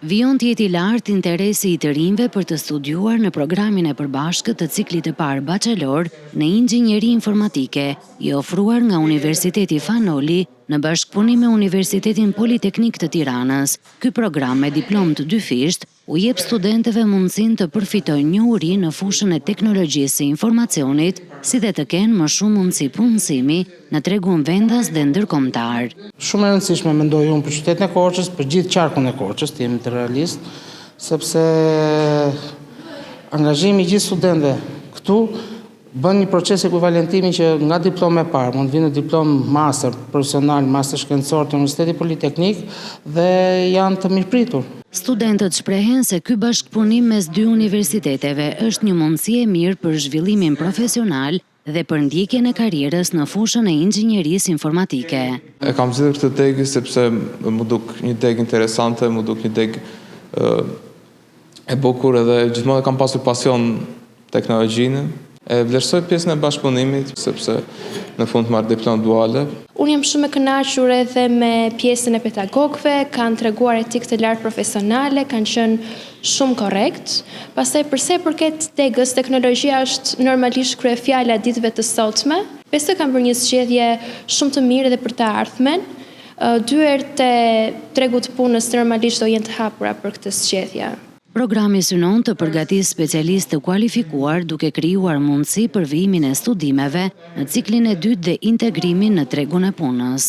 Vijon të jetë i lartë interesi i të rinjve për të studiuar në programin e përbashkët të ciklit të parë bachelor në Inxhinieri Informatike, i ofruar nga Universiteti Fan Noli në bashkëpunim me Universitetin Politeknik të Tiranës. Ky program me diplomë të dyfishtë u jep studentëve mundësinë të përfitojnë njohuri në fushën e teknologjisë së informacionit, si dhe të kenë më shumë mundësi punësimi në tregun vendas dhe ndërkombëtar. Shumë e rëndësishme mendoj unë për qytetin e Korçës, për gjithë qarkun e Korçës, të jemi të realist, sepse angazhimi i gjithë studentëve këtu Bën një proces ekuivalentimi që nga diploma e parë mund të vinë në diplomë master profesional, master shkencor të Universitetit Politeknik dhe janë të mirëpritur. Studentët shprehen se ky bashkëpunim mes dy universiteteve është një mundësi e mirë për zhvillimin profesional dhe për ndjekjen e karrierës në fushën e inxhinierisë informatike. E kam zgjedhur këtë degë sepse m'u duk një degë interesante, m'u duk një degë e bukur edhe gjithmonë e kam pasur pasion teknologjinë. E vlerësoj pjesën e bashkëpunimit, sepse në fund marr diplomë duale. Unë jam shumë e kënaqur edhe me pjesën e pedagogëve, kanë treguar etikë të lartë profesionale, kanë qenë shumë korrekt. Pastaj për sa i përket degës, teknologjia është normalisht kryefjala e ditëve të sotme. Besoj kam bërë një zgjedhje shumë të mirë edhe për të ardhmen. Dyert e tregut të punës normalisht do jenë të hapura për këtë zgjedhje. Programi synon të përgatisë specialistë të kualifikuar duke krijuar mundësi për vijimin e studimeve në ciklin e dytë dhe integrimin në tregun e punës.